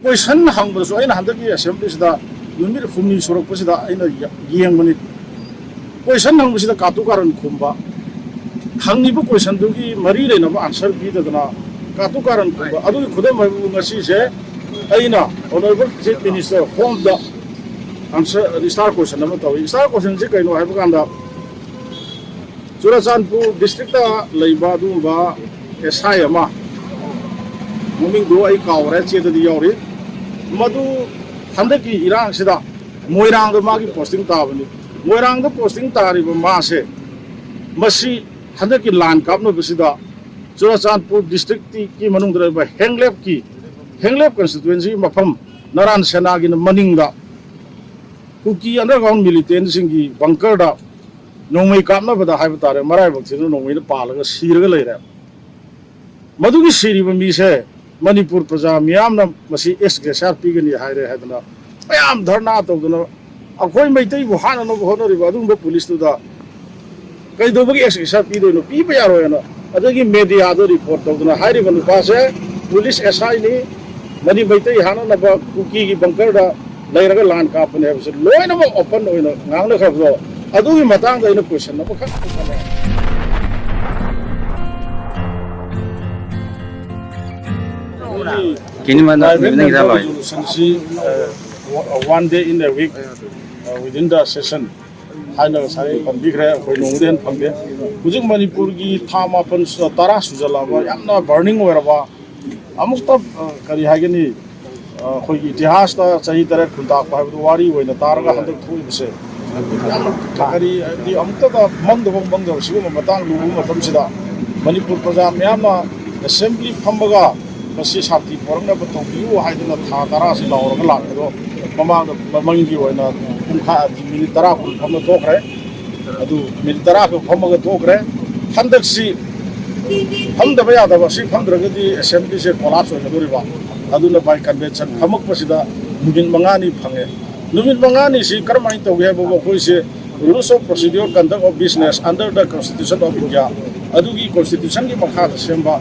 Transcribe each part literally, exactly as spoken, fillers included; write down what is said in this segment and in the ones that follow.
ꯀꯣꯏꯁꯟ ꯍꯪꯕꯗꯁꯨ ꯑꯩꯅ ꯍꯟꯗꯛꯀꯤ ꯑꯦꯁꯦꯝꯕ꯭ꯂꯤꯁꯤꯗ ꯅꯨꯃꯤꯠ ꯍꯨꯝꯅꯤ ꯁꯨꯔꯛꯄꯁꯤꯗ ꯑꯩꯅ ꯌꯦꯡꯕꯅꯤ꯫ ꯀꯣꯏꯁꯟ ꯍꯪꯕꯁꯤꯗ ꯀꯥꯇꯨ ꯀꯥꯔꯟ ꯈꯨꯝꯕ, ꯍꯪꯉꯤꯕ ꯀꯣꯏꯁꯟꯗꯨꯒꯤ ꯃꯔꯤ ꯂꯩꯅꯕ ꯑꯟꯁꯔ ꯄꯤꯗꯗꯅ ꯀꯥꯇꯨ ꯀꯥꯔꯟ ꯈꯨꯝꯕ꯫ ꯑꯗꯨꯒꯤ ꯈꯨꯗꯝ ꯍꯥꯏꯕꯕꯨ ꯉꯁꯤꯁꯦ ꯑꯩꯅ Honourable Chief Minister Home ꯗ ꯑꯟꯁꯔ ꯏꯁꯇꯥꯔ ꯀꯣꯏꯁꯟ ꯑꯃ ꯇꯧꯏ꯫ ꯏꯁꯇꯥꯔ ꯀꯣꯏꯁꯟꯁꯦ ꯀꯩꯅꯣ ꯍꯥꯏꯕ ꯀꯥꯟꯗ, ꯆꯨꯔꯆꯥꯟꯄꯨꯔ ꯗꯤꯁꯇ꯭ꯔꯤꯛꯇ ꯂꯩꯕ ꯑꯗꯨꯒꯨꯝꯕ ꯑꯦꯁ ꯑꯥꯏ ꯑꯃ, ꯃꯃꯤꯡꯗꯨ ꯑꯩ ꯀꯥꯎꯔꯦ, ꯆꯦꯗꯗꯤ ꯌꯥꯎꯔꯤ, ꯃꯗꯨ ꯍꯟꯗꯛꯀꯤ ꯏꯔꯥꯡꯁꯤꯗ ꯃꯣꯏꯔꯥꯡꯗ ꯃꯥꯒꯤ ꯄꯣꯁꯇꯤꯡ ꯇꯥꯕꯅꯤ꯫ ꯃꯣꯏꯔꯥꯡꯗ ꯄꯣꯁꯇꯤꯡ ꯇꯥꯔꯤꯕ ꯃꯥꯁꯦ, ꯃꯁꯤ ꯍꯟꯗꯛꯀꯤ ꯂꯥꯟ ꯀꯥꯞꯅꯕꯁꯤꯗ ꯆꯨꯔꯆꯥꯟꯄꯨꯔ ꯗꯤꯁꯇ꯭ꯔꯤꯛꯀꯤ ꯃꯅꯨꯡꯗ ꯂꯩꯕ ꯍꯦꯡꯂꯦꯞꯀꯤ, ꯍꯦꯡꯂꯦꯞ ꯀꯟꯁꯇꯤꯇ꯭ꯋꯦꯟꯁꯤꯒꯤ ꯃꯐꯝ ꯅꯔꯥꯟ ꯁꯦꯅꯥꯒꯤꯅ ꯃꯅꯤꯡꯗ ꯀꯨꯀꯤ ꯑꯟꯗꯔꯒ꯭ꯔꯥꯎꯟ ꯃꯤꯂꯤꯇꯦꯟꯁꯤꯡꯒꯤ ꯕꯪꯀꯔꯗ ꯅꯣꯡꯃꯩ ꯀꯥꯞꯅꯕꯗ ꯍꯥꯏꯕ ꯇꯥꯔꯦ, ꯃꯔꯥꯏꯕꯛ ꯊꯤꯗꯅ ꯅꯣꯡꯃꯩꯅ ꯄꯥꯜꯂꯒ ꯁꯤꯔꯒ ꯂꯩꯔꯦ꯫ ꯃꯗꯨꯒꯤ ꯁꯤꯔꯤꯕ ꯃꯤꯁꯦ ꯃꯅꯤꯄꯨꯔ ꯄ꯭ꯔꯖꯥ ꯃꯤꯌꯥꯝꯅ ꯃꯁꯤ ꯑꯦꯁ ꯒ꯭ꯔꯦꯁꯥꯔ ꯄꯤꯒꯅꯤ ꯍꯥꯏꯔꯦ ꯍꯥꯏꯗꯅ ꯃꯌꯥꯝ ꯙꯔꯅꯥ ꯇꯧꯗꯅ ꯑꯩꯈꯣꯏ ꯃꯩꯇꯩꯕꯨ ꯍꯥꯠꯅꯅꯕ ꯍꯣꯠꯅꯔꯤꯕ ꯑꯗꯨꯒꯨꯝꯕ ꯄꯨꯂꯤꯁꯇꯨꯗ ꯀꯩꯗꯧꯕꯒꯤ ꯑꯦꯁ ꯒ꯭ꯔꯦꯁꯥꯔ ꯄꯤꯗꯣꯏꯅꯣ? ꯄꯤꯕ ꯌꯥꯔꯣꯏꯅ꯫ ꯑꯗꯒꯤ ꯃꯦꯗꯤꯌꯥꯗ ꯔꯤꯄꯣꯔꯠ ꯇꯧꯗꯅ ꯍꯥꯏꯔꯤꯕ ꯅꯨꯄꯥꯁꯦ ꯄꯨꯂꯤꯁ ꯑꯦꯁ ꯑꯥꯏꯅꯤ, ꯃꯅꯤ ꯃꯩꯇꯩ ꯍꯥꯠꯅꯅꯕ ꯀꯨꯀꯤꯒꯤ ꯕꯪꯀꯔꯗ ꯂꯩꯔꯒ ꯂꯥꯟ ꯀꯥꯞꯄꯅꯦ ꯍꯥꯏꯕꯁꯦ ꯂꯣꯏꯅꯃꯛ ꯑꯣꯄꯟ ꯑꯣꯏꯅ ꯉꯥꯡꯅꯈ꯭ꯔꯕꯗꯣ, ꯑꯗꯨꯒꯤ ꯃꯇꯥꯡꯗ ꯑꯩꯅ ꯀꯣꯏꯁꯟ ꯑꯃꯈꯛ ꯍꯪꯖꯒꯦ꯫ Kini mana? Private Ini member kita apa? Resolution ꯁꯤ, ꯑ, one day in a week, ꯑ, within the session ꯍꯥꯏꯅ ꯉꯁꯥꯏ ꯄꯟꯕꯤꯈ꯭ꯔꯦ, ꯑꯩꯈꯣꯏ ꯅꯣꯡꯃꯗꯤ ꯍꯦꯟꯅ ꯐꯪꯗꯦ꯫ ꯍꯧꯖꯤꯛ ꯃꯅꯤꯄꯨꯔꯒꯤ ꯊꯥ ꯃꯥꯄꯟ ꯁꯨ-, ꯇꯔꯥ ꯁꯨꯖꯜꯂꯛꯑꯕ ꯌꯥꯝꯅ ꯕꯔꯅꯤꯡ ꯑꯣꯏꯔꯕ, ꯑꯃꯨꯛꯇ, ꯑ, ꯀꯔꯤ ꯍꯥꯏꯒꯅꯤ, ꯑ, ꯑꯩꯈꯣꯏꯒꯤ ꯏꯇꯤꯍꯥꯁꯇ ꯆꯍꯤ ꯇꯔꯦꯠ ꯈꯨꯟꯇꯥꯛꯄ ꯍꯥꯏꯕꯗꯨ ꯋꯥꯔꯤ ꯑꯣꯏꯅ ꯇꯥꯔꯒ ꯍꯟꯗꯛ ꯊꯣꯛꯏꯕꯁꯦ ꯌꯥꯝꯅ ꯀꯔꯤ ꯍꯥꯏꯗꯤ ꯑꯃꯨꯛꯇꯗ ꯃꯪꯗꯕ ꯃꯪꯗꯕ ꯁꯤꯒꯨꯝꯕ ꯃꯇꯥꯡ ꯂꯨꯕ ꯃꯇꯝꯁꯤꯗ ꯃꯅꯤꯄꯨꯔ ꯄ꯭ꯔꯖꯥ ꯃꯌꯥꯝꯅ ꯑꯦꯁꯦꯝꯕ꯭ꯂꯤ ꯐꯝꯃꯒ ꯃꯁꯤ ꯁꯥꯟꯇꯤ ꯄꯣꯔꯛꯅꯕ ꯇꯧꯕꯤꯌꯨ ꯍꯥꯏꯗꯅ ꯊꯥ ꯇꯔꯥꯁꯤ ꯂꯥꯎꯔꯒ ꯂꯥꯛꯄꯗꯣ ꯃꯃꯥꯡꯗ ꯃꯃꯪꯒꯤ ꯑꯣꯏꯅ ꯄꯨꯡꯈꯥꯏ, ꯃꯤꯅꯤꯠ ꯇꯔꯥ ꯀꯨꯟ ꯐꯝꯅ ꯇꯣꯛꯈ꯭ꯔꯦ꯫ ꯑꯗꯨ ꯃꯤꯅꯤꯠ ꯇꯔꯥ ꯈꯛ ꯐꯝꯃꯒ ꯇꯣꯛꯈ꯭ꯔꯦ꯫ ꯍꯟꯗꯛꯁꯤ ꯐꯝꯗꯕ ꯌꯥꯗꯕ, ꯑꯁꯤ ꯐꯝꯗ꯭ꯔꯒꯗꯤ ꯑꯦꯁꯦꯝꯕ꯭ꯂꯤꯁꯦ ꯀꯣꯂꯥꯞꯁ ꯑꯣꯏꯒꯗꯧꯔꯤꯕ꯫ ꯑꯗꯨꯅ by convention ꯐꯝꯃꯛꯄꯁꯤꯗ ꯅꯨꯃꯤꯠ ꯃꯉꯥꯅꯤ ꯐꯪꯉꯦ꯫ ꯅꯨꯃꯤꯠ ꯃꯉꯥꯅꯤꯁꯤ ꯀꯔꯝꯍꯥꯏꯅ ꯇꯧꯒꯦ ꯍꯥꯏꯕꯕꯨ ꯑꯩꯈꯣꯏꯁꯦ Rules of Procedure Conduct of Business under the Constitution of India, ꯑꯗꯨꯒꯤ ꯀꯣꯟꯁꯇꯤꯇ꯭ꯌꯨꯁꯟꯒꯤ ꯃꯈꯥꯗ ꯁꯦꯝꯕ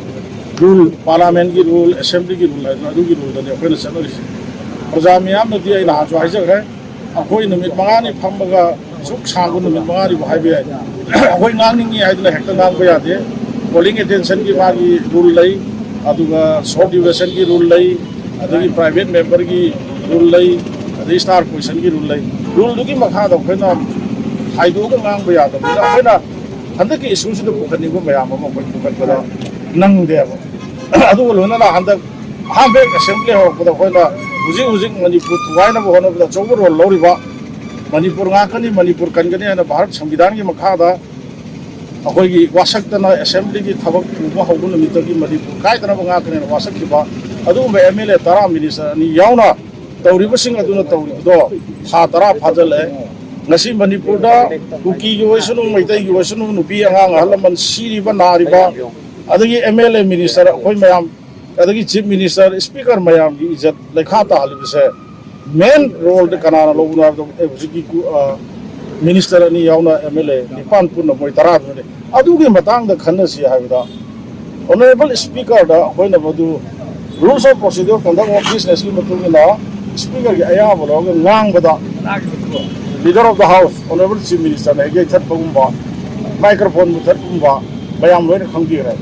ꯔꯨꯜ, ꯄꯥꯔꯂꯥꯃꯦꯟꯒꯤ ꯔꯨꯜ, ꯑꯦꯁꯦꯝꯕ꯭ꯂꯤꯒꯤ ꯔꯨꯜ ꯍꯥꯏꯗꯅ ꯑꯗꯨꯒꯤ ꯔꯨꯜꯗꯅꯤ ꯑꯩꯈꯣꯏꯅ ꯆꯠꯅꯔꯤꯁꯦ꯫ ꯄ꯭ꯔꯖꯥ ꯃꯤꯌꯥꯝꯅꯗꯤ ꯑꯩ ꯅꯍꯥꯟꯁꯨ ꯍꯥꯏꯖꯈ꯭ꯔꯦ, ꯑꯩꯈꯣꯏ ꯅꯨꯃꯤꯠ ꯃꯉꯥꯅꯤ ꯐꯝꯃꯒ ꯁꯨꯛ ꯁꯥꯡꯕ ꯅꯨꯃꯤꯠ ꯃꯉꯥꯅꯤꯕꯨ ꯍꯥꯏꯕ ꯌꯥꯏ꯫ ꯑꯩꯈꯣꯏ ꯉꯥꯡꯅꯤꯡꯉꯤ ꯍꯥꯏꯗꯨꯅ ꯍꯦꯛꯇ ꯉꯥꯡꯕ ꯌꯥꯗꯦ꯫ ꯄꯣꯂꯤꯡ ꯑꯦꯇꯦꯟꯁꯟꯒꯤ ꯃꯥꯒꯤ ꯔꯨꯜ ꯂꯩ, ꯑꯗꯨꯒ ꯁꯣꯔꯠ ꯗ꯭ꯌꯨꯔꯦꯁꯟꯒꯤ ꯔꯨꯜ ꯂꯩ, ꯑꯗꯒꯤ ꯄ꯭ꯔꯥꯏꯚꯦꯠ ꯃꯦꯝꯕꯔꯒꯤ ꯔꯨꯜ ꯂꯩ, ꯑꯗꯩ ꯁ꯭ꯇꯥꯔ ꯀꯣꯏꯁꯟꯒꯤ ꯔꯨꯜ ꯂꯩ꯫ ꯔꯨꯜꯗꯨꯒꯤ ꯃꯈꯥꯗ ꯑꯩꯈꯣꯏꯅ ꯍꯥꯏꯗꯣꯛꯑꯒ ꯉꯥꯡꯕ ꯌꯥꯗꯕꯅꯤꯅ ꯑꯩꯈꯣꯏꯅ ꯍꯟꯗꯛꯀꯤ ꯏꯁꯨꯁꯤꯗ ꯄꯨꯈꯠꯅꯤꯡꯕ ꯃꯌꯥꯝ ꯑꯃ ꯑꯩꯈꯣꯏ ꯄꯨꯈꯠꯄꯗ ꯅꯪꯗꯦꯕ꯫ ꯑꯗꯨꯒ ꯂꯣꯏꯅꯅ ꯍꯟꯗꯛ ꯑꯍꯥꯟꯕ ꯑꯦꯁꯦꯝꯕ꯭ꯂꯤ ꯍꯧꯔꯛꯄꯗ ꯑꯩꯈꯣꯏꯅ ꯍꯧꯖꯤꯛ ꯍꯧꯖꯤꯛ ꯃꯅꯤꯄꯨꯔ ꯊꯨꯒꯥꯏꯅꯕ ꯍꯣꯠꯅꯕꯗ ꯑꯆꯧꯕ ꯔꯣꯜ ꯂꯧꯔꯤꯕ, ꯃꯅꯤꯄꯨꯔ ꯉꯥꯛꯀꯅꯤ, ꯃꯅꯤꯄꯨꯔ ꯀꯟꯒꯅꯤ ꯍꯥꯏꯅ ꯚꯥꯔꯠ ꯁꯪꯕꯤꯙꯥꯟꯒꯤ ꯃꯈꯥꯗ ꯑꯩꯈꯣꯏꯒꯤ ꯋꯥꯁꯛꯇꯅ ꯑꯦꯁꯦꯝꯕ꯭ꯂꯤꯒꯤ ꯊꯕꯛ ꯄꯨꯕ ꯍꯧꯕ ꯅꯨꯃꯤꯠꯇꯒꯤ ꯃꯅꯤꯄꯨꯔ ꯀꯥꯏꯗꯅꯕ ꯉꯥꯛꯀꯅꯦꯅ ꯋꯥꯁꯛꯈꯤꯕ ꯑꯗꯨꯒꯨꯝꯕ ꯑꯦꯝ ꯑꯦꯜ ꯑꯦ ꯇꯔꯥ, ꯃꯤꯅꯤꯁꯇꯔ ꯑꯅꯤ ꯌꯥꯎꯅ ꯇꯧꯔꯤꯕꯁꯤꯡ ꯑꯗꯨꯅ ꯇꯧꯔꯤꯕꯗꯣ ꯊꯥ ꯇꯔꯥ ꯐꯥꯖꯤꯜꯂꯛꯑꯦ꯫ ꯉꯁꯤ ꯃꯅꯤꯄꯨꯔꯗ ꯀꯨꯀꯤꯒꯤ ꯑꯣꯏꯁꯅꯨ, ꯃꯩꯇꯩꯒꯤ ꯑꯣꯏꯁꯅꯨ, ꯅꯨꯄꯤ ꯑꯉꯥꯡ ꯑꯍꯜ ꯂꯃꯟ ꯁꯤꯔꯤꯕ ꯅꯥꯔꯤꯕ, ꯑꯗꯒꯤ ꯑꯦꯝ ꯑꯦꯜ ꯑꯦ, ꯃꯤꯅꯤꯁꯇꯔ ꯑꯩꯈꯣꯏ ꯃꯌꯥꯝ, ꯑꯗꯒꯤ ꯆꯤꯐ ꯃꯤꯅꯤꯁꯇꯔ, ꯏꯁꯄꯤꯀꯔ ꯃꯌꯥꯝꯒꯤ ꯏꯖꯠ ꯂꯩꯈꯥ ꯇꯥꯍꯜꯂꯤꯕꯁꯦ ꯃꯦꯟ ꯔꯣꯜꯗ ꯀꯅꯥꯅ ꯂꯧꯕꯅꯣ ꯍꯥꯏꯕꯗ ꯑꯦ, ꯍꯧꯖꯤꯛꯀꯤ ꯀꯨ-, ꯑ, ꯃꯤꯅꯤꯁꯇꯔ ꯑꯅꯤ ꯌꯥꯎꯅ ꯑꯦꯝ ꯑꯦꯜ ꯑꯦ ꯅꯤꯄꯥꯟ ꯄꯨꯟꯅ ꯃꯣꯏ ꯇꯔꯥꯗꯨꯅꯅꯦ꯫ ꯑꯗꯨꯒꯤ ꯃꯇꯥꯡꯗ ꯈꯟꯅꯁꯤ ꯍꯥꯏꯕꯗ ꯑꯣꯅꯔꯦꯕꯜ ꯏꯁꯄꯤꯀꯔꯗ ꯑꯩꯈꯣꯏꯅ ꯃꯗꯨ rules of procedure conduct of ꯕꯤꯖꯤꯅꯦꯁꯀꯤ ꯃꯇꯨꯡ ꯏꯟꯅ ꯏꯁꯄꯤꯀꯔꯒꯤ ꯑꯌꯥꯕ ꯂꯧꯔꯒ ꯉꯥꯡꯕꯗ leader of the house honourable chief ꯃꯤꯅꯤꯁꯇꯔꯅ ꯍꯦꯛ ꯌꯩꯊꯠꯄꯒꯨꯝꯕ, ꯃꯥꯏꯀ꯭ꯔꯣꯐꯣꯟ ꯃꯨꯊꯠꯄꯒꯨꯝꯕ ꯃꯌꯥꯝ ꯂꯣꯏꯅ ꯈꯪꯕꯤꯈ꯭ꯔꯦ꯫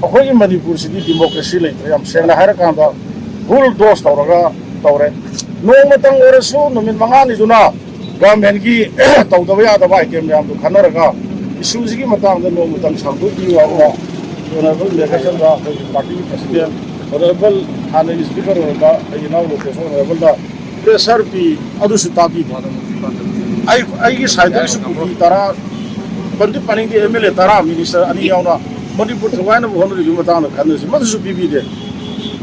ꯑꯩꯈꯣꯏꯒꯤ ꯃꯅꯤꯄꯨꯔꯁꯤꯗꯤ ꯗꯤꯃꯣꯀ꯭ꯔꯦꯁꯤ ꯂꯩꯇ꯭ꯔꯦ꯫ ꯌꯥꯝ ꯁꯦꯡꯅ ꯍꯥꯏꯔꯀꯥꯟꯗ ꯕꯨꯜ ꯗꯣꯁ ꯇꯧꯔꯒ ꯇꯧꯔꯦ꯫ ꯅꯣꯡꯃꯇꯪ ꯑꯣꯏꯔꯁꯨ ꯅꯨꯃꯤꯠ ꯃꯉꯥꯅꯤꯗꯨꯅ ꯒꯚꯔꯟꯃꯦꯟꯒꯤ ꯇꯧꯗꯕ ꯌꯥꯗꯕ ꯑꯥꯏꯇꯦꯝ ꯃꯌꯥꯝꯗꯨ ꯈꯟꯅꯔꯒ ꯏꯁꯨꯁꯤꯒꯤ ꯃꯇꯥꯡꯗ ꯅꯣꯡꯃꯇꯪ ꯁꯥꯡꯗꯣꯛꯄꯤꯌꯨ ꯍꯥꯏꯕ ꯑꯣꯅꯔꯦꯕꯜ ꯃꯦꯝꯕꯔꯁꯤꯡꯗ ꯑꯩꯈꯣꯏꯒꯤ ꯄꯥꯔꯇꯤꯒꯤ ꯄ꯭ꯔꯁꯤꯗꯦꯟ, ꯑꯣꯅꯔꯦꯕꯜ ꯍꯥꯟꯅꯒꯤ ꯏꯁꯄꯤꯀꯔ ꯑꯣꯏꯔꯕ ꯑꯩꯒꯤ ꯏꯅꯥꯎ ꯂꯣꯀꯦꯁꯟ ꯑꯣꯅꯔꯦꯕꯜꯗ ꯄ꯭ꯔꯦꯁꯔ ꯄꯤ, ꯑꯗꯨꯁꯨ ꯇꯥꯕꯤꯗꯦ꯫ ꯑꯩ, ꯑꯩꯒꯤ ꯁꯥꯏꯠꯇꯒꯤꯁꯨ ꯀꯨꯀꯤ ꯇꯔꯥ, ꯄꯟꯗꯤ ꯄꯟꯅꯤꯡꯗꯦ, ꯑꯦꯝ ꯑꯦꯜ ꯑꯦ ꯇꯔꯥ, ꯃꯤꯅꯤꯁꯇꯔ ꯑꯅꯤ ꯌꯥꯎꯅ ꯃꯅꯤꯄꯨꯔ ꯊꯨꯒꯥꯏꯅꯕ ꯍꯣꯠꯅꯔꯤꯕꯒꯤ ꯃꯇꯥꯡꯗ ꯈꯟꯅꯁꯤ, ꯃꯗꯨꯁꯨ ꯄꯤꯕꯤꯗꯦ꯫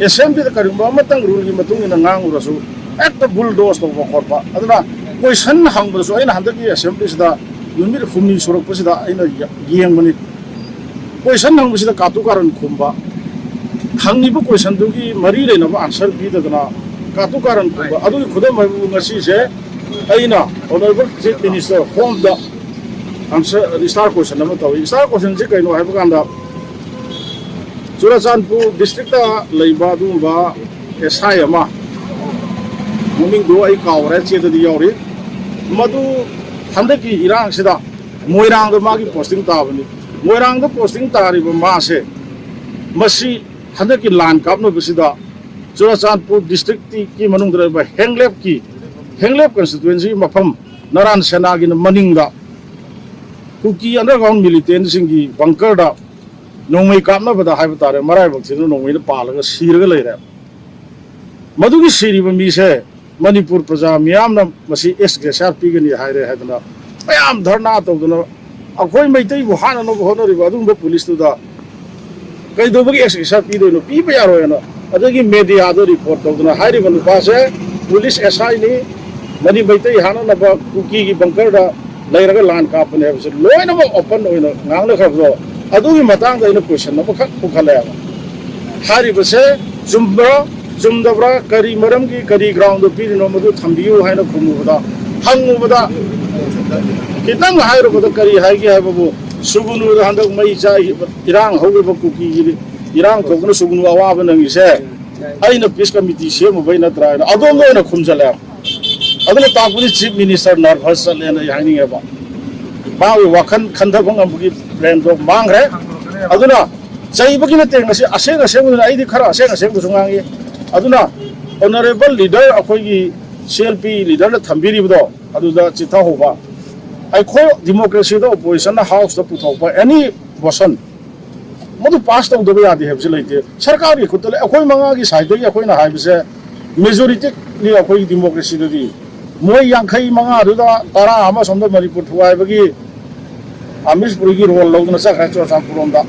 ꯑꯦꯁꯦꯝꯕ꯭ꯂꯤꯗ ꯀꯔꯤꯒꯨꯝꯕ ꯑꯃꯇꯪ ꯔꯨꯜꯒꯤ ꯃꯇꯨꯡ ꯏꯟꯅ ꯉꯥꯡꯉꯨꯔꯁꯨ ꯍꯦꯛꯇ ꯕꯨꯜꯗꯣꯁ ꯇꯧꯕ ꯈꯣꯠꯄ꯫ ꯑꯗꯨꯅ ꯀꯣꯏꯁꯟ ꯍꯪꯕꯗꯁꯨ ꯑꯩꯅ ꯍꯟꯗꯛꯀꯤ ꯑꯦꯁꯦꯝꯕ꯭ꯂꯤꯁꯤꯗ ꯅꯨꯃꯤꯠ ꯍꯨꯝꯅꯤ ꯁꯨꯔꯛꯄꯁꯤꯗ ꯑꯩꯅ ꯌꯦꯡꯕꯅꯤ꯫ ꯀꯣꯏꯁꯟ ꯍꯪꯕꯁꯤꯗ ꯀꯥꯇꯨ ꯀꯥꯔꯟ ꯈꯨꯝꯕ, ꯍꯪꯉꯤꯕ ꯀꯣꯏꯁꯟꯗꯨꯒꯤ ꯃꯔꯤ ꯂꯩꯅꯕ ꯑꯟꯁꯔ ꯄꯤꯗꯗꯅ ꯀꯥꯇꯨ ꯀꯥꯔꯟ ꯈꯨꯝꯕ꯫ ꯑꯗꯨꯒꯤ ꯈꯨꯗꯝ ꯍꯥꯏꯕꯕꯨ ꯉꯁꯤꯁꯦ ꯑꯩꯅ ꯑꯣꯅꯔꯦꯕꯜ ꯆꯤꯐ ꯃꯤꯅꯤꯁꯇꯔ ꯍꯣꯝꯗ ꯑꯟꯁꯔ, ꯁ꯭ꯇꯥꯔ ꯀꯣꯏꯁꯟ ꯑꯃ ꯇꯧꯏ꯫ ꯁ꯭ꯇꯥꯔ ꯀꯣꯏꯁꯟꯁꯤ ꯀꯩꯅꯣ ꯍꯥꯏꯕ ꯀꯥꯟꯗ, ꯆꯨꯔꯆꯥꯟꯄꯨꯔ ꯗꯤꯁꯇ꯭ꯔꯤꯛꯇ ꯂꯩꯕ ꯑꯗꯨꯒꯨꯝꯕ ꯑꯦꯁ ꯑꯥꯏ ꯑꯃ, ꯃꯃꯤꯡꯗꯨ ꯑꯩ ꯀꯥꯎꯔꯦ, ꯆꯦꯗꯗꯤ ꯌꯥꯎꯔꯤ꯫ ꯃꯗꯨ ꯍꯟꯗꯛꯀꯤ ꯏꯔꯥꯡꯁꯤꯗ ꯃꯣꯏꯔꯥꯡꯗ ꯃꯥꯒꯤ ꯄꯣꯁꯇꯤꯡ ꯇꯥꯕꯅꯤ꯫ ꯃꯣꯏꯔꯥꯡꯗ ꯄꯣꯁꯇꯤꯡ ꯇꯥꯔꯤꯕ ꯃꯥꯁꯦ, ꯃꯁꯤ ꯍꯟꯗꯛꯀꯤ ꯂꯥꯟ ꯀꯥꯞꯅꯕꯁꯤꯗ ꯆꯨꯔꯆꯥꯟꯄꯨꯔ ꯗꯤꯁꯇ꯭ꯔꯤꯛꯀꯤ ꯃꯅꯨꯡꯗ ꯂꯩꯕ ꯍꯦꯡꯂꯦꯞꯀꯤ, ꯍꯦꯡꯂꯦꯞ ꯀꯟꯁꯇꯤꯇ꯭ꯋꯦꯟꯁꯤ ꯃꯐꯝ ꯅꯔꯥꯟ ꯁꯦꯅꯥꯒꯤꯅ ꯃꯅꯤꯡꯗ ꯀꯨꯀꯤ ꯑꯟꯗꯔꯒ꯭ꯔꯥꯎꯟ ꯃꯤꯂꯤꯇꯦꯟꯁꯤꯡꯒꯤ ꯕꯪꯀꯔꯗ ꯅꯣꯡꯃꯩ ꯀꯥꯞꯅꯕꯗ ꯍꯥꯏꯕ ꯇꯥꯔꯦ, ꯃꯔꯥꯏꯕꯛ ꯊꯤꯗꯅ ꯅꯣꯡꯃꯩꯅ ꯄꯥꯜꯂꯒ ꯁꯤꯔꯒ ꯂꯩꯔꯦ꯫ ꯃꯗꯨꯒꯤ ꯁꯤꯔꯤꯕ ꯃꯤꯁꯦ ꯃꯅꯤꯄꯨꯔ ꯄ꯭ꯔꯖꯥ ꯃꯤꯌꯥꯝꯅ ꯃꯁꯤ ꯑꯦꯛꯁ ꯒ꯭ꯔꯦꯁꯤꯌꯥꯔ ꯄꯤꯒꯅꯤ ꯍꯥꯏꯔꯦ ꯍꯥꯏꯗꯅ ꯃꯌꯥꯝ ꯙꯔꯅꯥ ꯇꯧꯗꯅ ꯑꯩꯈꯣꯏ ꯃꯩꯇꯩꯕꯨ ꯍꯥꯠꯅꯅꯕ ꯍꯣꯠꯅꯔꯤꯕ ꯑꯗꯨꯒꯨꯝꯕ ꯄꯨꯂꯤꯁꯇꯨꯗ ꯀꯩꯗꯧꯕꯒꯤ ꯑꯦꯛꯁ ꯒ꯭ꯔꯦꯁꯤꯌꯥꯔ ꯄꯤꯗꯣꯏꯅꯣ? ꯄꯤꯕ ꯌꯥꯔꯣꯏꯅ ꯑꯗꯒꯤ ꯃꯦꯗꯤꯌꯥꯗ ꯔꯤꯄꯣꯔꯠ ꯇꯧꯗꯅ ꯍꯥꯏꯔꯤꯕ ꯅꯨꯄꯥꯁꯦ ꯄꯨꯂꯤꯁ ꯑꯦꯁ ꯑꯥꯏꯅꯤ, ꯃꯅꯤ ꯃꯩꯇꯩ ꯍꯥꯠꯅꯅꯕ ꯀꯨꯀꯤꯒꯤ ꯕꯪꯀꯔꯗ ꯂꯩꯔꯒ ꯂꯥꯟ ꯀꯥꯞꯄꯅꯦ ꯍꯥꯏꯕꯁꯦ ꯂꯣꯏꯅꯃꯛ ꯑꯣꯄꯟ ꯑꯣꯏꯅ ꯉꯥꯡꯅꯈ꯭ꯔꯕꯗꯣ, ꯑꯗꯨꯒꯤ ꯃꯇꯥꯡꯗ ꯑꯩꯅ ꯀꯣꯏꯁꯟ ꯑꯃꯈꯛ ꯄꯨꯈꯠꯂꯛꯑꯦꯕ꯫ ꯍꯥꯏꯔꯤꯕꯁꯦ ꯆꯨꯝꯕ꯭ꯔꯥ, ꯆꯨꯝꯗꯕ꯭ꯔꯥ, ꯀꯔꯤ ꯃꯔꯝꯒꯤ, ꯀꯔꯤ ꯒ꯭ꯔꯥꯎꯟꯗ ꯄꯤꯔꯤꯅꯣ, ꯃꯗꯨ ꯊꯝꯕꯤꯌꯨ ꯍꯥꯏꯅ ꯈꯨꯝꯃꯨꯕꯗ, ꯍꯪꯉꯨꯕꯗ, ꯈꯤꯇꯪ ꯍꯥꯏꯔꯨꯕꯗ ꯀꯔꯤ ꯍꯥꯏꯒꯦ ꯍꯥꯏꯕꯕꯨ, ꯁꯨꯒꯨꯅꯨꯗ ꯍꯟꯗꯛ ꯃꯩ ꯆꯥꯛꯏ, ꯏꯔꯥꯡ ꯍꯧꯔꯤꯕ ꯀꯨꯀꯤꯒꯤ ꯏꯔꯥꯡ ꯊꯣꯛꯇꯅ ꯁꯨꯒꯨꯅꯨ ꯑꯋꯥꯕ ꯅꯪꯉꯤꯁꯦ ꯑꯩꯅ ꯄꯤꯁ ꯀꯃꯤꯇꯤ ꯁꯦꯝꯃꯨꯕꯩ ꯅꯠꯇ꯭ꯔꯥ ꯍꯥꯏꯅ ꯑꯗꯣꯝꯗ ꯑꯣꯏꯅ ꯈꯨꯝꯖꯜꯂꯛꯑꯦ꯫ ꯑꯗꯨꯅ ꯇꯥꯛꯄꯗꯤ ꯆꯤꯐ ꯃꯤꯅꯤꯁꯇꯔ ꯅꯔꯚꯁ ꯆꯠꯂꯦꯅ ꯑꯩ ꯍꯥꯏꯅꯤꯡꯉꯦꯕ꯫ ꯃꯥꯒꯤ ꯋꯥꯈꯜ ꯈꯟꯊꯕ ꯉꯝꯕꯒꯤ ꯕ꯭ꯔꯦꯟꯗꯣ ꯃꯥꯡꯈ꯭ꯔꯦ꯫ ꯑꯗꯨꯅ ꯆꯩꯕꯒꯤ ꯅꯠꯇꯦ, ꯉꯁꯤ ꯑꯁꯦꯡ ꯑꯁꯦꯡꯕꯗꯨꯅ, ꯑꯩꯗꯤ ꯈꯔ ꯑꯁꯦꯡ ꯑꯁꯦꯡꯕꯁꯨ ꯉꯥꯡꯉꯤ꯫ ꯑꯗꯨꯅ ꯑꯣꯅꯔꯦꯕꯜ ꯂꯤꯗꯔ, ꯑꯩꯈꯣꯏꯒꯤ ꯁꯤ ꯑꯦꯜ ꯄꯤ ꯂꯤꯗꯔꯅ ꯊꯝꯕꯤꯔꯤꯕꯗꯣ ꯑꯗꯨꯗ ꯆꯤꯊꯍꯧꯕ꯫ ꯑꯩꯈꯣꯏ ꯗꯤꯃꯣꯀ꯭ꯔꯦꯁꯤꯗ ꯑꯣꯄꯣꯖꯤꯁꯟꯅ ꯍꯥꯎꯁꯇ ꯄꯨꯊꯣꯛꯄ ꯑꯦꯅꯤ ꯃꯣꯁꯟ ꯃꯗꯨ ꯄꯥꯁ ꯇꯧꯗꯕ ꯌꯥꯗꯦ ꯍꯥꯏꯕꯁꯤ ꯂꯩꯇꯦ꯫ ꯁꯔꯀꯥꯔꯒꯤ ꯈꯨꯠꯇ ꯂꯩ꯫ ꯑꯩꯈꯣꯏ ꯃꯉꯥꯒꯤ ꯁꯥꯏꯠꯇꯒꯤ ꯑꯩꯈꯣꯏꯅ ꯍꯥꯏꯕꯁꯦ, ꯃꯦꯖꯣꯔꯤꯇꯤꯅꯤ ꯑꯩꯈꯣꯏꯒꯤ ꯗꯤꯃꯣꯀ꯭ꯔꯦꯁꯤꯗꯗꯤ꯫ ꯃꯣꯏ ꯌꯥꯡꯈꯩ ꯃꯉꯥꯗꯨꯗ ꯇꯔꯥ ꯑꯃ ꯑꯁꯣꯝꯗ ꯃꯅꯤꯄꯨꯔ ꯊꯨꯒꯥꯏꯕꯒꯤ ꯑꯃꯤꯁꯄꯨꯔꯤꯒꯤ ꯔꯣꯜ ꯂꯧꯗꯨꯅ ꯆꯠꯈ꯭ꯔꯦ ꯆꯨꯔꯆꯥꯟꯄꯨꯔ ꯂꯣꯝꯗ꯫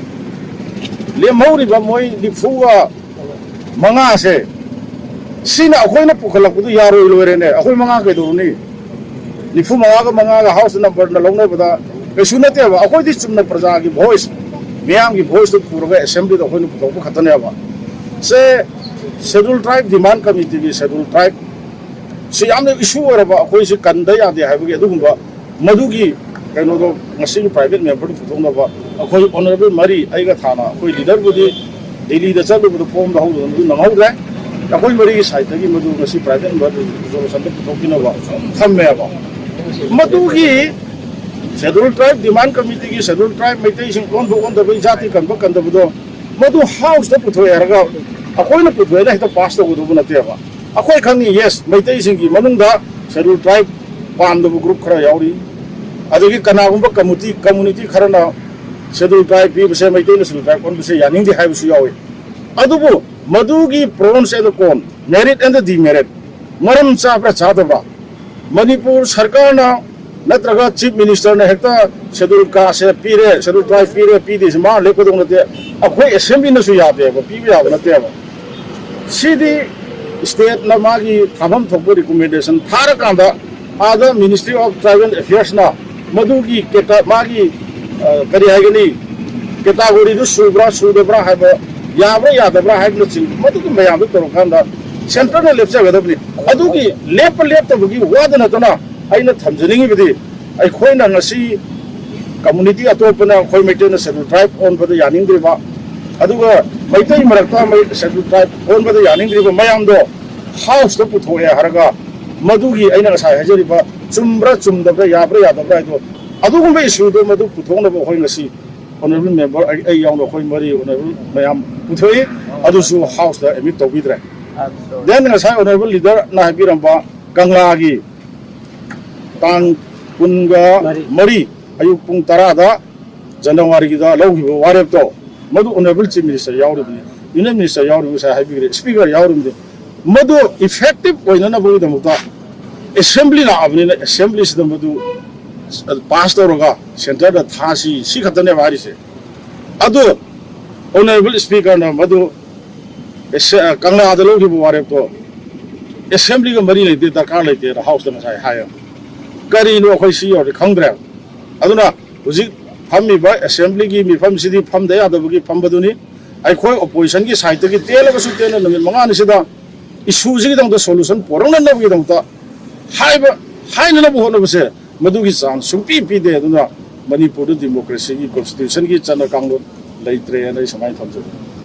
ꯂꯦꯝꯍꯧꯔꯤꯕ ꯃꯣꯏ ꯅꯤꯐꯨꯒ ꯃꯉꯥꯁꯦ, ꯁꯤꯅ ꯑꯩꯈꯣꯏꯅ ꯄꯨꯈꯠꯂꯛꯄꯗꯨ ꯌꯥꯔꯣꯏ ꯂꯣꯏꯔꯦꯅꯦ꯫ ꯑꯩꯈꯣꯏ ꯃꯉꯥ ꯀꯩꯗꯧꯔꯨꯅꯤ? ꯅꯤꯐꯨ ꯃꯉꯥꯒ ꯃꯉꯥꯒ ꯍꯥꯎꯁ ꯅꯝꯕꯔꯅ ꯂꯧꯅꯕꯗ ꯀꯩꯁꯨ ꯅꯠꯇꯦꯕ꯫ ꯑꯩꯈꯣꯏꯗꯤ ꯆꯨꯝꯅ ꯄ꯭ꯔꯖꯥꯒꯤ ꯚꯣꯏꯁ, ꯃꯤꯌꯥꯝꯒꯤ ꯚꯣꯏꯁꯇꯨ ꯄꯨꯔꯒ ꯑꯦꯁꯦꯝꯕ꯭ꯂꯤꯗ ꯑꯩꯈꯣꯏꯅ ꯄꯨꯊꯣꯛꯄ ꯈꯛꯇꯅꯦꯕ꯫ ꯁꯦ ꯁꯦꯗꯨꯜ ꯇ꯭ꯔꯥꯏꯕ ꯗꯤꯃꯥꯟ ꯀꯃꯤꯇꯤꯒꯤ ꯁꯦꯗꯨꯜ ꯇ꯭ꯔꯥꯏꯕ ꯁꯤ ꯌꯥꯝꯅ ꯏꯁꯨ ꯑꯣꯏꯔꯕ, ꯑꯩꯈꯣꯏꯁꯤ ꯀꯟꯗ ꯌꯥꯗꯦ ꯍꯥꯏꯕꯒꯤ ꯑꯗꯨꯒꯨꯝꯕ ꯃꯗꯨꯒꯤ ꯀꯩꯅꯣꯗꯣ ꯉꯁꯤꯒꯤ ꯄ꯭ꯔꯥꯏꯚꯦꯠ ꯃꯦꯝꯕꯔꯗ ꯄꯨꯊꯣꯛꯅꯕ ꯑꯩꯈꯣꯏ ꯑꯣꯅꯔꯦꯕꯜ ꯃꯔꯤ, ꯑꯩꯒ ꯊꯥꯅ ꯑꯩꯈꯣꯏ ꯂꯤꯗꯔꯕꯨꯗꯤ ꯗꯤꯜꯂꯤꯗ ꯆꯠꯂꯨꯕꯗ ꯐꯣꯝꯗ ꯍꯧꯗꯅ ꯃꯗꯨ ꯅꯪꯍꯧꯗ꯭ꯔꯦ꯫ ꯑꯩꯈꯣꯏ ꯃꯔꯤꯒꯤ ꯁꯥꯏꯠꯇꯒꯤ ꯃꯗꯨ ꯉꯁꯤ private resolutionꯗ ꯄꯨꯊꯣꯛꯈꯤꯅꯕ ꯊꯝꯃꯦꯕ꯫ ꯃꯗꯨꯒꯤ Scheduled Tribe Demand Committeeꯒꯤ Scheduled Tribe ꯃꯩꯇꯩꯁꯤꯡ ꯑꯣꯟꯕ ꯑꯣꯟꯗꯕ, ꯖꯥꯇꯤ ꯀꯟꯕ ꯀꯟꯗꯕꯗꯣ ꯃꯗꯨ Houseꯇ ꯄꯨꯊꯣꯛꯑꯦ ꯍꯥꯏꯔꯒ ꯑꯩꯈꯣꯏꯅ ꯄꯨꯊꯣꯛꯑꯦꯅ ꯍꯦꯛꯇ pass ꯇꯧꯒꯗꯧꯕ ꯅꯠꯇꯦꯕ꯫ ꯑꯩꯈꯣꯏ ꯈꯪꯉꯤ, yes, ꯃꯩꯇꯩꯁꯤꯡꯒꯤ ꯃꯅꯨꯡꯗ Scheduled Tribe ꯄꯥꯝꯗꯕ group ꯈꯔ ꯌꯥꯎꯔꯤ, ꯑꯗꯒꯤ ꯀꯅꯥꯒꯨꯝꯕ community, community ꯈꯔꯅ Scheduled Tribe ꯄꯤꯕꯁꯦ, ꯃꯩꯇꯩꯅ Scheduled Tribe ꯑꯣꯟꯕꯁꯦ ꯌꯥꯅꯤꯡꯗꯦ ꯍꯥꯏꯕꯁꯨ ꯌꯥꯎꯏ꯫ ꯑꯗꯨꯕꯨ ꯃꯗꯨꯒꯤ pros and cons, merit and demerit, ꯃꯔꯝ ꯆꯥꯕ꯭ꯔꯥ ꯆꯥꯗꯕ꯭ꯔꯥ, ꯃꯅꯤꯄꯨꯔ ꯁꯔꯀꯥꯔꯅ ꯅꯠꯇ꯭ꯔꯒ Chief Ministerꯅ ꯍꯦꯛꯇ Scheduled Casteꯁꯦ ꯄꯤꯔꯦ, Scheduled Tribe ꯄꯤꯔꯦ, ꯄꯤꯗꯦꯁꯦ ꯃꯥ ꯂꯦꯞꯀꯗꯧ ꯅꯠꯇꯦ꯫ ꯑꯩꯈꯣꯏ Assemblyꯅꯁꯨ ꯌꯥꯗꯦꯕ, ꯄꯤꯕ ꯌꯥꯕ ꯅꯠꯇꯦꯕ꯫ ꯁꯤꯗꯤ stateꯅ ꯃꯥꯒꯤ ꯊꯥꯐꯝ ꯊꯣꯛꯄ recommendation ꯊꯥꯔꯀꯥꯟꯗ ꯑꯥꯗ Ministry of Tribal Affairsꯅ ꯃꯗꯨꯒꯤ ꯀꯦꯇ-, ꯃꯥꯒꯤ, ꯑ, ꯀꯔꯤ ꯍꯥꯏꯒꯅꯤ, categoryꯗꯨ ꯁꯨꯕ꯭ꯔꯥ ꯁꯨꯗꯕ꯭ꯔꯥ ꯍꯥꯏꯕ, ꯌꯥꯕ꯭ꯔꯥ ꯌꯥꯗꯕ꯭ꯔꯥ ꯍꯥꯏꯕꯅꯆꯤꯡꯕ ꯃꯗꯨꯒꯤ ꯃꯌꯥꯝꯗꯨ ꯇꯧꯔꯀꯥꯟꯗ centreꯅ ꯂꯦꯞꯆꯒꯗꯕꯅꯤ꯫ ꯑꯗꯨꯒꯤ ꯂꯦꯞꯄ ꯂꯦꯞꯇꯕꯒꯤ ꯋꯥꯗ ꯅꯠꯇꯅ ꯑꯩꯅ ꯊꯝꯖꯅꯤꯡꯉꯤꯕꯗꯤ, ꯑꯩꯈꯣꯏꯅ ꯉꯁꯤ community ꯑꯇꯣꯞꯄꯅ ꯑꯩꯈꯣꯏ ꯃꯩꯇꯩꯅ Scheduled Tribe ꯑꯣꯟꯕꯗ ꯌꯥꯅꯤꯡꯗ꯭ꯔꯤꯕ, ꯑꯗꯨꯒ ꯃꯩꯇꯩ ꯃꯔꯛꯇ ꯃꯩ-, Scheduled Tribe ꯑꯣꯟꯕꯗ ꯌꯥꯅꯤꯡꯗ꯭ꯔꯤꯕ ꯃꯌꯥꯝꯗꯣ Houseꯇ ꯄꯨꯊꯣꯛꯑꯦ ꯍꯥꯏꯔꯒ, ꯃꯗꯨꯒꯤ ꯑꯩꯅ ꯉꯁꯥꯏ ꯍꯥꯏꯖꯔꯤꯕ ꯆꯨꯝꯕ꯭ꯔꯥ ꯆꯨꯝꯗꯕ꯭ꯔꯥ, ꯌꯥꯕ꯭ꯔꯥ ꯌꯥꯗꯕ꯭ꯔꯥ ꯍꯥꯏꯗꯣ, ꯑꯗꯨꯒꯨꯝꯕ issueꯗꯣ ꯃꯗꯨ ꯄꯨꯊꯣꯛꯅꯕ ꯑꯩꯈꯣꯏ ꯉꯁꯤ honourable member, ꯑꯩ, ꯑꯩ ꯌꯥꯎꯅ ꯑꯩꯈꯣꯏ ꯃꯔꯤ honourable ꯃꯌꯥꯝ ꯄꯨꯊꯣꯛꯏ꯫ ꯑꯗꯨꯁꯨ Houseꯇ admit ꯇꯧꯕꯤꯗ꯭ꯔꯦ꯫ Then ꯉꯁꯥꯏ honourable leaderꯅ ꯍꯥꯏꯕꯤꯔꯝꯕ ꯀꯪꯂꯥꯒꯤ ꯇꯥꯡ ꯀꯨꯟꯒ ꯃꯔꯤ꯫ ꯃꯔꯤ ꯑꯌꯨꯛ ꯄꯨꯡ ꯇꯔꯥꯗ Januaryꯒꯤꯗ ꯂꯧꯈꯤꯕ ꯋꯥꯔꯦꯞꯇꯣ, ꯃꯗꯨ honourable Chief Minister ꯌꯥꯎꯔꯤꯕꯅꯤ, Union Minister ꯌꯥꯎꯔꯤꯕꯅꯤ, ꯉꯁꯥꯏ ꯍꯥꯏꯕꯤꯈ꯭ꯔꯦ, Speaker ꯌꯥꯎꯔꯤꯕꯅꯤ꯫ ꯃꯗꯨ effective ꯑꯣꯏꯅꯅꯕꯒꯤꯗꯃꯛꯇ Assembly ꯂꯥꯛꯑꯕꯅꯤꯅ Assemblyꯁꯤꯗ ꯃꯗꯨ pass ꯇꯧꯔꯒ centreꯗ ꯊꯥꯁꯤ, ꯁꯤ ꯈꯛꯇꯅꯦꯕ ꯍꯥꯏꯔꯤꯁꯦ꯫ ꯑꯗꯨ honourable Speakerꯅ ꯃꯗꯨ ꯑꯦꯁ-, ꯀꯪꯂꯥꯗ ꯂꯧꯈꯤꯕ ꯋꯥꯔꯦꯞꯇꯣ Assemblyꯒ ꯃꯔꯤ ꯂꯩꯇꯦ, ꯗꯔꯀꯥꯔ ꯂꯩꯇꯦꯅ Houseꯇ ꯉꯁꯥꯏ ꯍꯥꯏꯌꯦ꯫ ꯀꯔꯤꯅꯣ ꯑꯩꯈꯣꯏ ꯁꯤ ꯌꯧꯔꯗꯤ ꯈꯪꯗ꯭ꯔꯦ꯫ ꯑꯗꯨꯅ ꯍꯧꯖꯤꯛ ꯐꯝꯃꯤꯕ Assemblyꯒꯤ ꯃꯤꯐꯝꯁꯤꯗꯤ ꯐꯝꯗ ꯌꯥꯗꯕꯒꯤ ꯐꯝꯕꯗꯨꯅꯤ꯫ ꯑꯩꯈꯣꯏ oppositionꯒꯤ sideꯇꯒꯤ ꯇꯦꯜꯂꯕꯁꯨ ꯇꯦꯟꯅ ꯅꯨꯃꯤꯠ ꯃꯉꯥꯅꯤꯁꯤꯗ issueꯁꯤꯒꯤꯗꯃꯛꯇ solution ꯄꯨꯔꯛꯅꯅꯕꯒꯤꯗꯃꯛꯇ ꯍꯥꯏꯕ, ꯍꯥꯏꯅꯅꯕ ꯍꯣꯠꯅꯕꯁꯦ ꯃꯗꯨꯒꯤ chance ꯁꯨꯡꯄꯤ ꯄꯤꯗꯦ꯫ ꯑꯗꯨꯅ ꯃꯅꯤꯄꯨꯔꯗ democracyꯒꯤ constitutionꯒꯤ ꯆꯠꯅ ꯀꯥꯡꯂꯣꯟ ꯂꯩꯇ꯭ꯔꯦꯅ ꯑꯩ ꯁꯨꯃꯥꯏꯅ ꯊꯝꯖꯒꯦ꯫